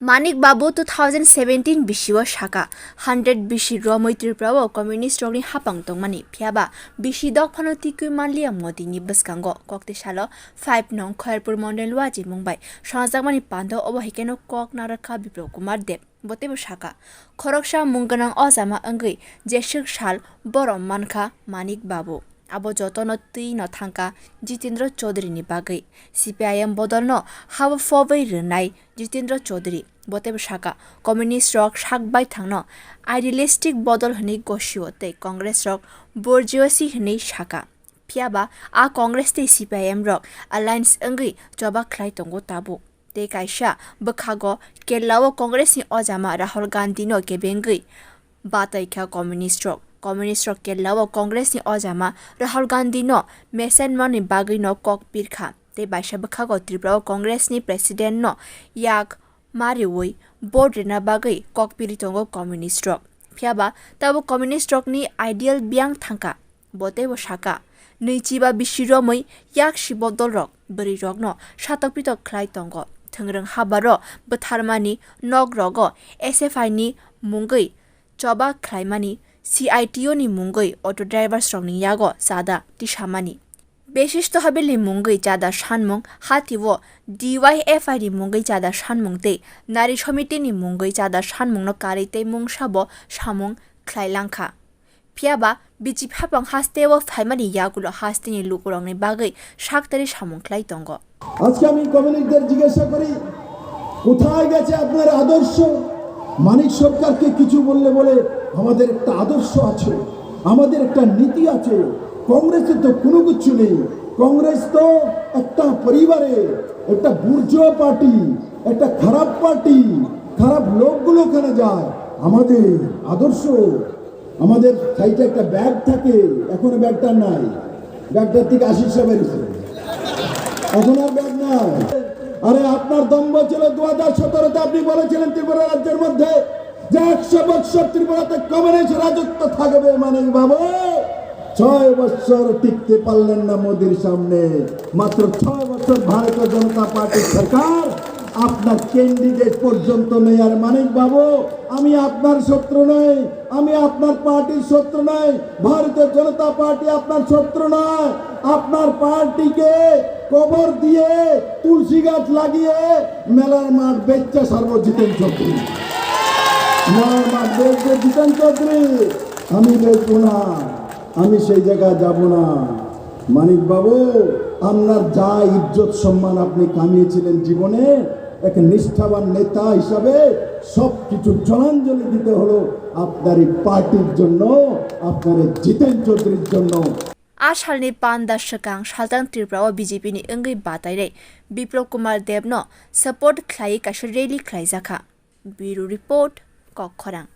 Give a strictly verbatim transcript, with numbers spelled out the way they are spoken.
Manik Babu two thousand seventeen bisio saka, hundred bisi romwi Tripura o communist rokni hapang tongmani, phiyaba bisi dok phano tikwi manliya Modi ni bwskango. Kokti salo five nong Khairpur Mondol Waji mung bai swnamjakmani pando obo hai kheno kok narwkha Biplab Kumar Deb. Bo teibo saka, khoroksa mung gwnang ojama wngwi jeswk sal borom mankha Manik Babu. Abo jotono twi no thangkha Jitendra Chaudhary ni bagwi. C P I M bodolno habo phobwi rwnai Jitendra Chaudhary. Bo teibo saka, communist rok sak baithangno idealistic bodol hwnwi gosio tei Congress rok borjio si hwnwi saka. Phiyaba a Congress tei C P I M rok alliance wngwi choba khlai tongo tabuk. Tei kaisa bwkhago Kerala o Congress ni ojama Rahul Gandhi no kebengwi batai kha communist rok. Communist rok Kerala o Congress ni ojama Rahul Gandhi no mesenmani bagwi no kok pirkha. Tei baisa bwkhago Tripura o Congress ni president no yak mariwi vote rina bagwi kok piri tongo communist rok. Phiyaba tabuk communist rokni ideal biyang thangkha. Bo teibo saka, nwi chiba bisi romwi yak si bodol rok bwrwi rokno satok pitok khlai tongo. Thwngrwng habaro bwtharmani nok rogo S F I ni mungwi choba khlaimani, C I T O ni mungwi auto drivers rokni yago chada tisamani. Beshisto Habilni mungwi chada sanmung, hatio D Y F I ni mungwi chada sanmung tei Nari Samiti ni mungwi chada sanmungno karwi tei mungsabo samung khlai langkha. Phiyaba B J P hapang hasteo phaimani yagulo hasteni lukurokni bagwi saktari samung khlai tongo. আজকে আমি কমিউনিস্টদের জিজ্ঞাসা করি, কোথায় গেছে আপনার আদর্শ? মানিক সরকারকে কিছু বললে বলে, আমাদের একটা আদর্শ আছে, আমাদের একটা নীতি আছে। কংগ্রেসের তো কোনো কিছু নেই। কংগ্রেস তো একটা পরিবারে একটা বুর্জুয়া পার্টি, একটা খারাপ পার্টি, খারাপ লোকগুলো ওখানে যায়। আমাদের আদর্শ, আমাদের সাইডে একটা ব্যাগ থাকে, এখনো ব্যাগটা নাই, ব্যাগটার থেকে আশিস বেরিয়েছে, এখন আর ব্যাগ নাই। আরে, আপনার দম্ভ ছিল, দু হাজার সতেরোতে আপনি বলেছিলেন ত্রিপুরা রাজ্যের মধ্যে যে একশো বছর ত্রিপুরাতে কমিউনিস্ট রাজত্ব থাকবে। মানিক বাবু, ছয় বছর টিকতে পারলেন না মোদির সামনে। মাত্র ছয় বছর ভারতীয় জনতা পার্টির সরকার, আপনার ক্যান্ডিডেট পর্যন্ত নেই। আর মানিক বাবু, আমি আপনার শত্রু নই, আমি আপনার পার্টির শত্রু নই, ভারতীয় জনতা পার্টি আপনার শত্রু নয়। আপনার পার্টিকে কবর দিয়ে, তুলসী গাছ লাগিয়ে মেলার মাঠ বেচতে ছাড়বো জিতেন চৌধুরী। মেলার মাঠ বেচবে জিতেন চৌধুরী, আমি বেচবো না, আমি সেই জায়গায় যাব না। মানিক বাবু, আপনার যা ইজ্জত সম্মান আপনি কামিয়েছিলেন জীবনে, এক নিষ্ঠাবান নেতা হিসাবে সব কিছু জলাঞ্জলি দিতে হলো আপনার এই পার্টির জন্য, আপনার এই জিতেন চৌধুরীর জন্য। A salni panda swkang saltang Tripura o B J P ni wngwi batainai Biplab Kumar Deb no support khlaiwi kaisa rally khlaijakha. Bureau Report, Kokkhorang.